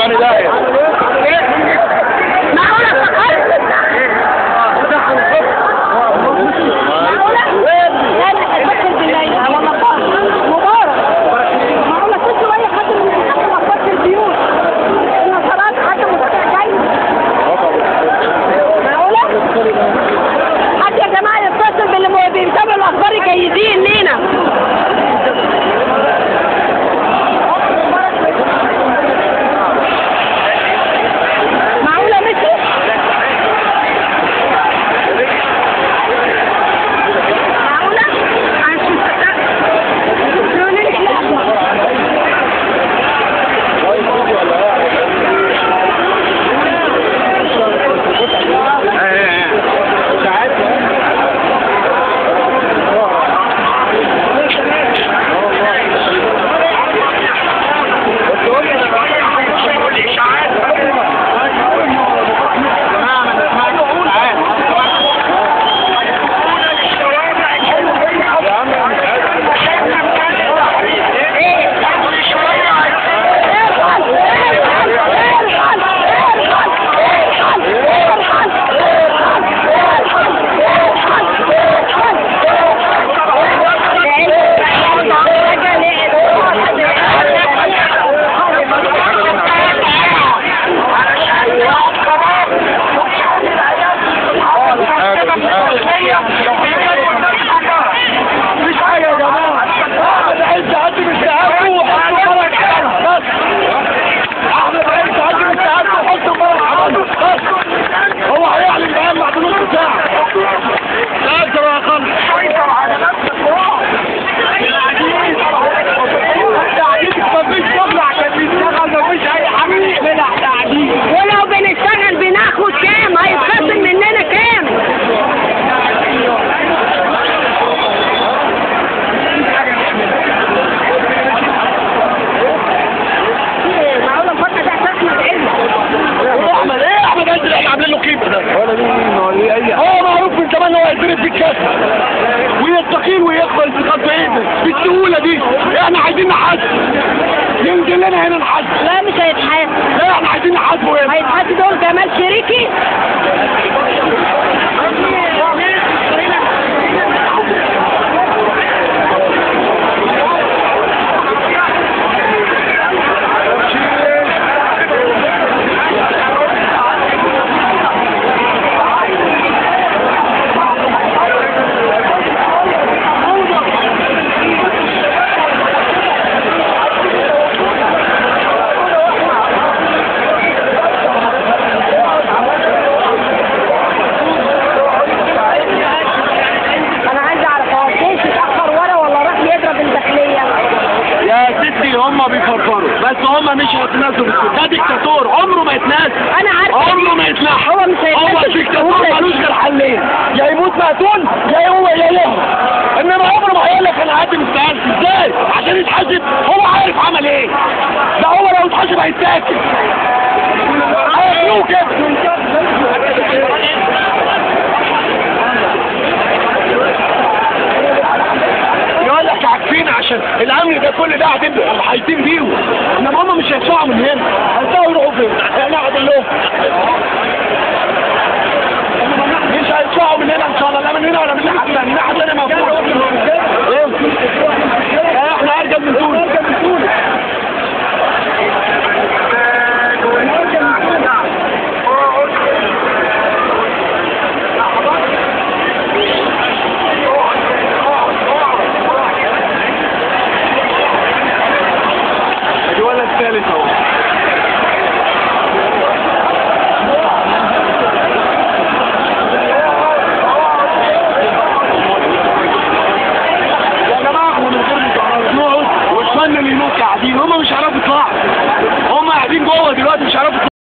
فاني داهية. معقولة افتكرت؟ معقولة؟ لا انا اتفكر بالله والله مبارك. معقولة كل شوية حد من الحكم اخبار البيوت النشرات حد متابع جاي. معقولة؟ حد يا جماعة يتصل باللي بيتابعوا الأخبار الجيدين لينا. مفيش حاجة يا جماعة. أحمد عز قدم استقالته وحط مبارك عملها بس. أحمد عز قدم استقالته وحط مبارك عملها بس. هو هيعلن بقى بعد نص ساعة. لا أكثر ولا أقل. مفيش شغل عشان نشتغل، مفيش أي حاجة نعملها، احنا قاعدين. ولو بنشتغل بناخد كام؟ هيتخصم مننا كام؟ هو معروف من زمان هو هيتضرب بالكاس ويستقيل ويقبل بخط ايده بالسهولة دي. احنا عايزين نحاسب، ينزل لنا هنا نحاسب. لا مش هيتحاسب. لا احنا عايزين نحاسبه هنا. هيتحاسب دول جمال شريكي. هم بيفرفروا بس هم مش هيتنازلوا. ده ديكتاتور عمره ما يتنازل. انا عارفه عمره ما يتنحى. هو مش هيتنازل. هو الديكتاتور مالوش غير حلين، يا يموت مقتول يا هو يا يهرب. انما عمره ما هيقول لك انا هقدم استقالتي. ازاي؟ عشان يتحاسب. هو عارف عمل ايه. ده هو لو اتحاسب هيتاكل. هياكلوه كده. يقول لك عارفين عشان الامن ده كل ده قاعدين حايطين بيهم، انما هم مش هيطلعوا من هنا. هيطلعوا يروحوا فين؟ احنا قاعدين لهم. مش هيطلعوا من هنا ان شاء الله، لا من هنا ولا من الناحية الثانية. الناحية الثانية مقفولة.